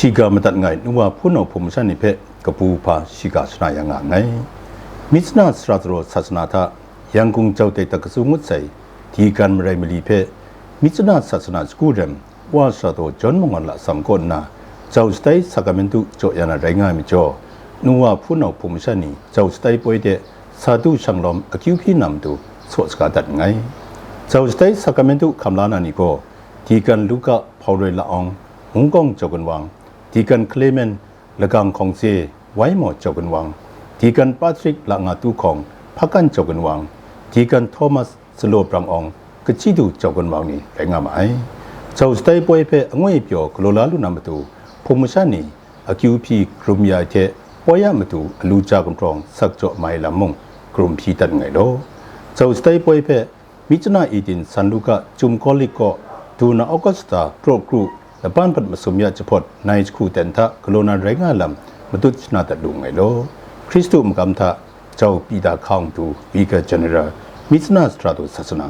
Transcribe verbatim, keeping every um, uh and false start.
shiga madat ngai nu wa hpunau hpung masha ni hpe kabu hpa shiga shana ya nga nngai. Myit sana sara taraw sasana hta Yangkung Jau Tai Tak Katsu ngut sai Dikan Marai Mali hpe myit sana sasana sagu rem Wa Sara Taw John Mangwan Lasam kaw nna Jau Shatai Sakramentu jaw ya na rai nga ai majaw, nu wa hpunau hpung masha ni Jau Shatai poi de sa du shang lawm akyu hpyi na matu saw saga dat nngai. Jau Shatai Sakramentu hkam la na ni gaw, Dikan Luka Hpauroi La Awng, Mungkawng Jau Gun Wang, Dikan Clement, Lagang Hkawng Ze, Waimaw Jau Gun Wang, Dikan Patrick, La Nga Tu Hkawng, Hpakan Jau Gun Wang, Dikan Thomas, Salo Brang Awng, Kachi Du Jau Gun Wang ni rai nga ma ai. Jau Shatai poi hpe angoi pyaw galaw la lu na matu, hpung masha ni akyu hpyi karum ya ai hte, poi a matu alu ja gumhprawng sak jaw mai lam mung karum hpyi dat nngai law. Jau Shatai poi hpe myit sana eighteen San Luka Chyum Kawlik kaw, du na Augusta Pro Kru, laban bat masum ya jahpawt nai jahku ten hta galaw na rai nga lam matut shana dat lu nngai law. Hkristu magam hta Jau Pita Hkang Du, Vicar General, myit sana sara taw sasana,